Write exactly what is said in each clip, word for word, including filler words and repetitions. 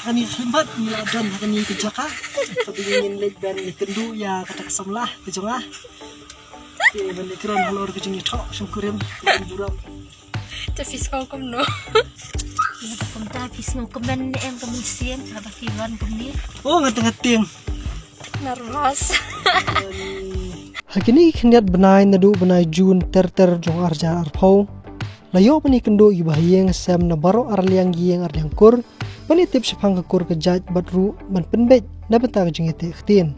Kane ka khlieh pat ngi la don ha kane ka jaka kaba ngin leit ban ïakynduh ïa kata ka samla ka jong nga. Te ban leit kren halor ka jingïathoh shongkurim ka jingburom. Te phi sngew kumno? Ïa, kumta phi sngew kumno ne em ka mynsiem haba phi wan kumne? Oh, nga teng nga teng. Nervous. Ha kine ki khyndiat bnai naduh bnai June ter ter jong ar hajar arphew, la ïoh ban ïakynduh ïa ki bahaïing hasem na baroh ar liang ïing ar liang kur ban ïatip shaphang ka kur ka jait bad ruh ban pynbeit na bynta ka jingïateh ktien.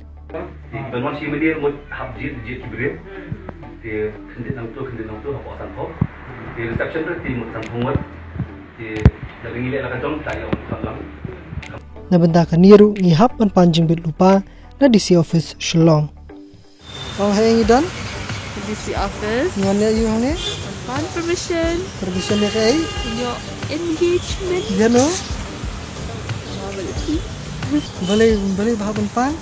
Te ban wan shi mynne mut hap jied jied ki briew. Te khyndiat nangtu khyndiat nangtu hapoh sanphew. Te reception ruh te mut sanphew ngut. Te lada ngi leh la ka jong ta ïoh kham lang. Na bynta kane ruh ngi hap ban pan jingbit lypa na D C office Shillong. Ong hei ngi don? D C office. Ngi wan ïa u hangne? Pan permission. Permission ïa kaei? Your engagement. Ïa no? Balei, balei ba hap ban pan?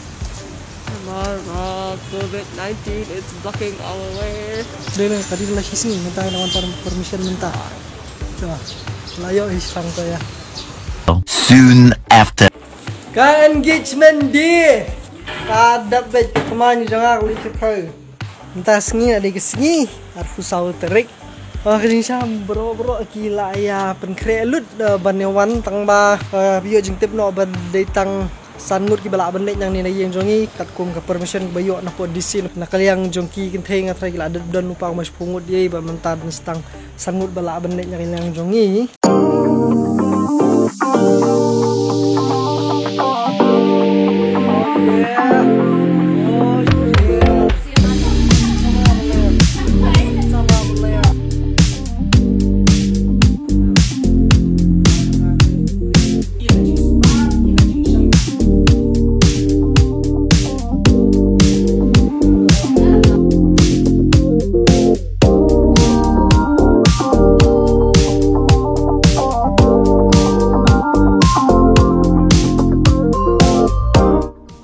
Mara, covid nineteen is blocking our way. Dei na ka dei la shisngi mynta ngi la wan pan permission mynta. To. La ïoh hi shang to ïa. Soon after. Ka engagement day ka dap beit ka kmie jong nga ka Lih Kyrkhai. Mynta sngi la dei ka sngi arphew saw tarik. Ah, ka jingsham bro bro ki la ïa pynkhreh lut, eh, ban ïa wan tang ba, eh, phi ïoh jingtip noh ba dei tang san ngut kiba lah ban leit nangne na ïing jong ngi katkum ka permission ba ïoh na pdeng D C na ka liang jong ki kynthei. Nga tharai ki la dep don lypa kumba shiphew ngut ïa ba mynta dang stang san ngut ba lah ban leit na ka liang jong ngi.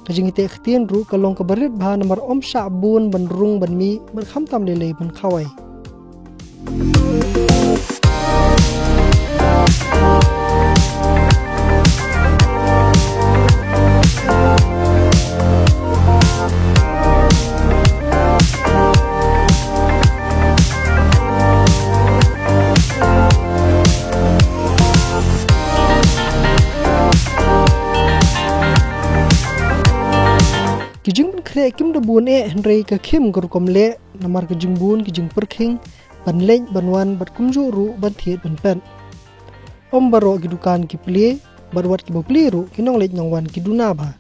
Ka jingïateh ktien ruh ka long kaba rit bha namar ym shah bun ban rung ban mih bad khamtam lei lei ban khawai. Ki jingpynkhreh kim da bun eh hynrei ka khim ka rukom leh namar ka jingbun ki jingpyrkhing ban leit ban wan bad kumjuh ruh ban thied ban pet. Ym baroh ki dukan ki plie bad wat kiba plie ruh ki nongleit nongwan ki duna bha.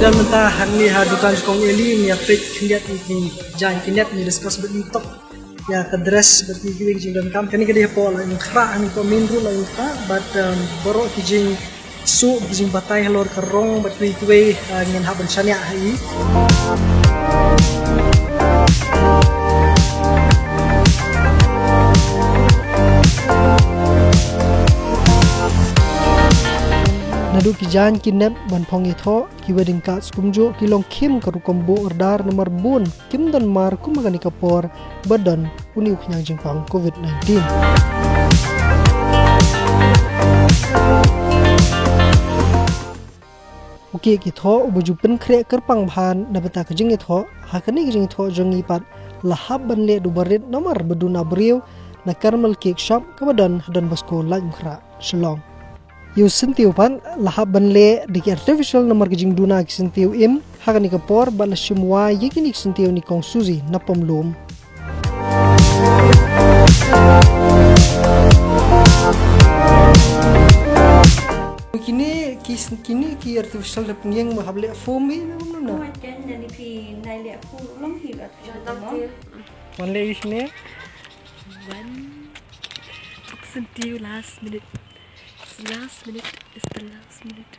Ïa mynta hangne ha dukan jong Kong Eli ngi ïa peit khyndiat ïa ki jaiñ ki net, ngi discuss bad ngi tok ïa ka dress bad kiwei ki jingdonkam. Kane ka dei hapoh Laitumkhrah, hangne hapoh main road Laitumkhrah, bad, um, baroh ki jing suh ki jingbatai halor ka rong bad kiwei kiwei, ah, ngin hap ban shaniah ha i. Naduh ki jaiñ ki net ban phong ïathoh, ki wedding cards kumjuh ki long khim ka rukom buh order namar bun kim don mar kum ha kane ka por ba don une u khñiang jingpang covid nineteen. U cake ïathoh uba ju pynkhreh kyrpang bha na bynta ka jingïathoh ha kane ka jingïathoh jong ngi pat la hap ban leh da u barit namar ba duna briew na Carmel Cake Shop kaba don ha Don Bosco Laitumkhrah, Shillong. Ïa u syntiew pat la hap ban leh da ki artificial namar ka jingduna ki syntiew im ha kane ka por bad la shim wai ïa kine ki syntiew na i Kong Suzy na Pomlum. Kine ki syn-, kine ki artificial da pynïeng ba hap leh foam hi na kumno na. Wan leh ïa kine. Wan book syntiew last minute. Last minute is the last minute.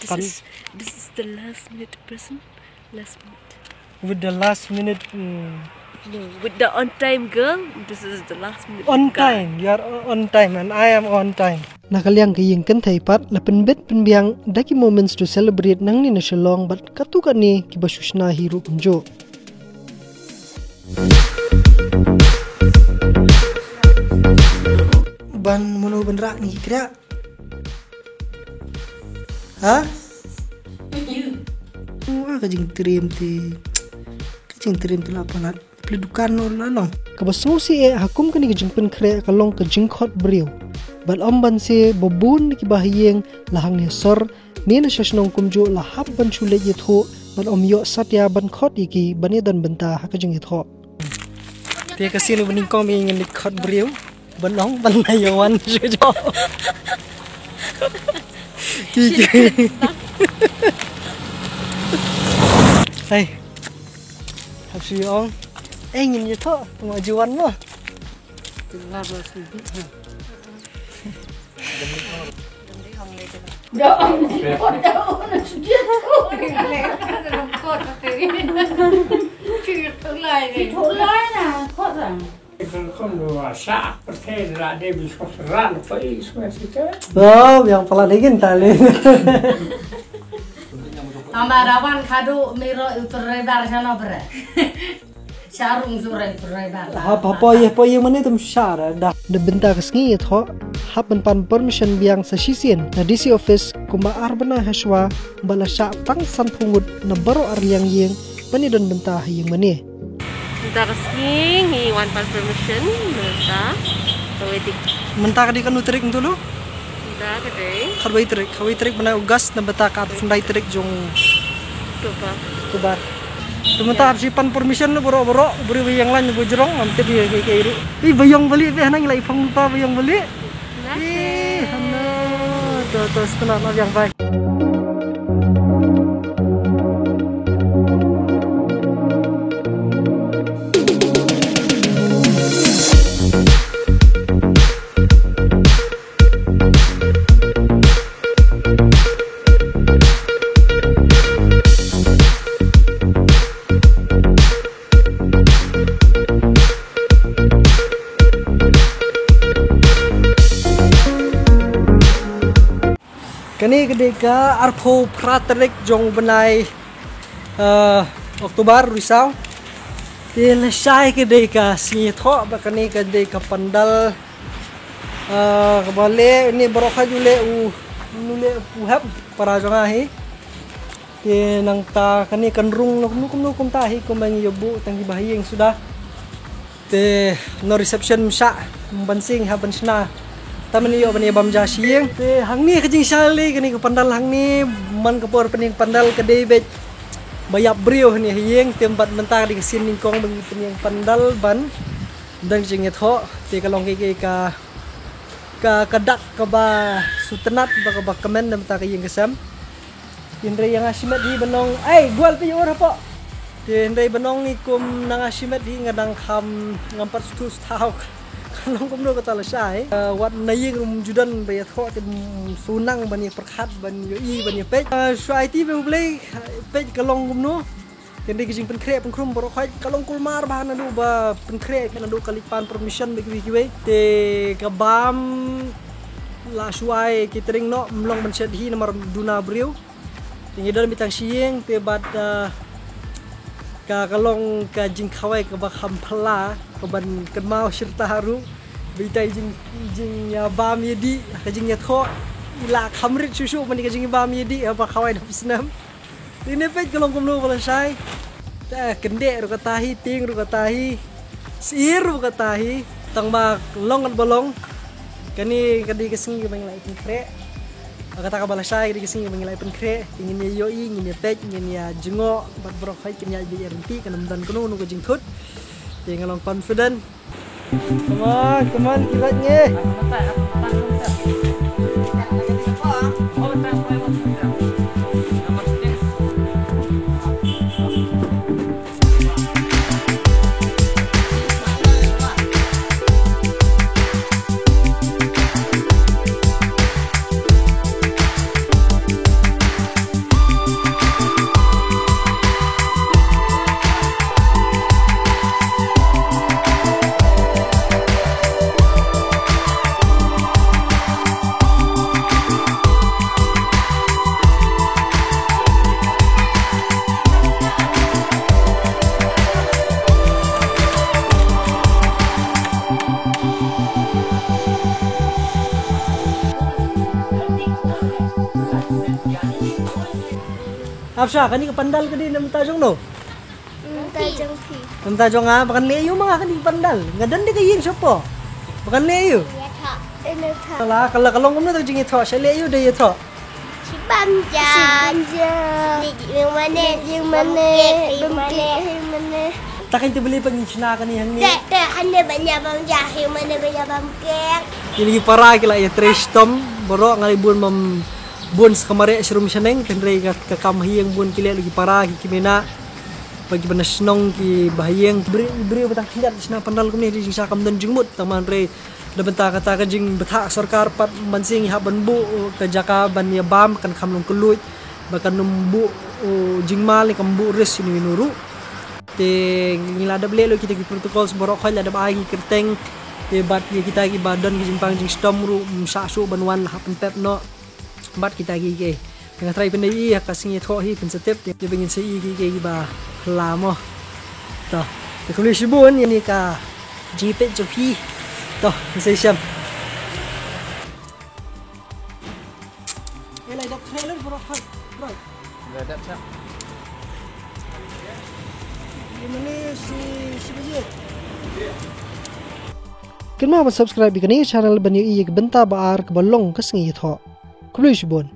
This is, this is the last minute person. Last minute. With the last minute. Mm. No, with the on time girl, this is the last minute. On time, you are on time and I am on time. Na ka liang ka ïing kynthei pat, la pynbit pynbiang da ki moments to celebrate nangne na Shillong bad katto katne kiba shu shna hi ruh kumjuh. Ban mano ban rah ngi kra. Ha? Wah, ka jingtriem te. Ka jingtriem te la palat. Pli dukan no la long. Kaba sngewsih eh ha kum kane ka jingpynkhreh ka long ka jingkhot briew. Bad ym ban se ba bun kiba ha ïing la hangne sor ne na sha shnong kumjuh la hap ban shu leit ïathuh bad ym ïoh satia ban khot ïa ki ban ïadon bynta ha ka jingïathuh. Te ka sien ba nyngkong ba ngin leit khot briew. Ban ong ban la ïa wan shu jop. Ki ki. Hai. Hap shu ong. Eh, ngin ïathuh, ma ju wan mo. Oh, yang pala dingin tali. Tama rawan kadu miro utur rebar sana bere. Sarung sura utur rebar. Hap, hap, ye, hap, ye, mane tum sara dah. Da bynta ka sngi ïathuh, hap ban pan permission biang sa shisien na D C office kumba ar bnai hashwa, ba la shah tang sanphew ngut na baroh ar liang ïing ban ïadon bynta ha ïing mane. Mynta ka sngi ngi wan pan permission mynta ka wei tarik. Mynta ka dei kano tarik mynta lu? Mynta ka dei khatwei tarik, khatwei tarik bnai August na mynta ka arphew khyndai tarik jong October. October. Te mynta hap shu pan permission lu baroh baroh, briew ba ïeng lain ba jrong, ngam tip ïa kaei kaei ruh. Ih, ba ïong bali, ba hana ngi la i phong pa ba ïong bali. Ih, hana. To, to, setenang, ap ïa bai. Kane ka dei ka arphew phra tarik jong u bnai, eh, October, rui saw. Te lashai ka dei ka sngi thoh, ba kane ka dei ka pandal, eh, kaba leh, ne baroh ka ju leh u, u leh u hep para jong nga hi. Te nangta kane kan rung noh kumno kumno kumta hi, kumba ngi ïoh buh tang kiba ha ïing suda. Te no reception, ym shah ban sing ha ban shna. Tang ban ïoh ban ïa bam ja shi ïing. Te hangne ka jingshai lei kane ka pandal hangne, man ka por pynïeng pandal ka dei beit ba ïap briew hangne ha ïing, te bad mynta ka dei ka sien nyngkong ba ngi pynïeng pandal ban don jingïathoh. Te ka long ka, ka, ka, ka dak kaba sngewtynnat bad kaba kmen na bynta ka ïing ka sem. Hynrei ïa nga shimet hi ban ong, ai, Gwal phi ïa ur hapoh. Te hynrei ban ong hi kum na nga shimet hi nga dang kham, ngam pat sngewthuh shuh. Ka long kumno kata lashai. Eh, wat na ïing ruh ym ju don ba ïathoh te ym shu nang ban ïa pyrkhat ban ïohi ban ïa peit. Eh, shu aiti ba U Blei peit ka long kumno. Te hynrei ka jingpynkhreh pynkhrum baroh khoit ka long kulmar bha naduh ba pynkhreh, naduh ka leit pan permission bad kiwei kiwei. Te ka bam la shu ai catering noh, ym long ban shet hi namar duna briew. Te ngi don beit tang shi ïing, te bad, ah, ka, ka long ka jingkhawai kaba kham phylla, kaban kynmaw shirta ruh. Bad ita i jing, i jingïabam ïadih, ka jingïathoh i la kham rit shuh shuh ban ka jingïabam ïadih haba khawai na phi snem. Te ne peit ka long kumno ba lashai. Te kyndeh ruh kata hi, tieng ruh kata hi, syiar ruh kata hi. Tang ba long kat ba long. Kane ka dei ka sngi kaba ngi la ïa pynkhreh. Kata kaba lashai ka dei ka sngi kaba ngi la ïa pynkhreh. Te ngin ïa ïohi, ngin ïa peit, ngin ïa jngoh bad baroh khoit kin ïa ïa ryntih, kan ym don kano kano ka jingthut. Te nga long confident. Come on, come on, kibat ngi. Afsha, kane ka pandal ka dei na bynta jong no? Mynta jong phi. Na bynta jong nga, ba kan leh ïa u ma nga kane ka pandal. Nga don da ka ïing shapoh. Ba kan leh ïa u. Ïa thoh. Ïa thoh. Sala, ka la ka long kumno ta ka jingïathoh, sha leh ïa u da ïathoh. Shi bam ja. Shi bam ja. Leh ïing mane. Leh ïing mane. Bam kek ïing mane. Bam kek ïing mane. Ta kan te beli pang shna kane hangne. Te, te, hangne ban ïa bam ja, ïing mane ban ïa bam kek. Kine ki para ki la ïatrei shitom, baroh nga la bun bam bun sa ka mareh sharum shaneng, hynrei ka, ka kam ha ïing bun ki leh la ki para ki kmie na. Ba ki ba na shnong ki ba ha ïing. Briew, briew ba tang khyndiat shna pandal kumne, dei jingshah kam don jingmut, tang man hynrei na bynta kata ka jingbthah sorkar pat, mynsiem ngi hap ban buh ka jaka ban ïa bam, kan kham long kylluid, ba kan ym buh, uh, jingmal ne kan buh risk ïa ino ino ruh. Te ngi la dep leh lut kita ki protocols baroh khoit, la dep ai ki kyrteng. Te bad ïa kita ki ba don ki jingpang jingshitom ruh, ym shah shuh ban wan, la hap pynpep noh. Bad kita ki, ki. Te nga tharai phin da ïohi ha ka sngi thoh hi phin sa tip, te ba ngin sa ïohi ki, ki, ki ba la mo. To, te khublei shibun ïa kane ka jingpeit jong phi. To, ngin sa ïashem. Ïa la dap trailer bro, hai, bro. Ïa la dap sha. Ïa mane shi, shi baje. Kynmaw ban subscribe ïa kane ka channel ban ïohi ïa ki bynta ba ar kaba long ka sngi ïathoh. Khublei shibun.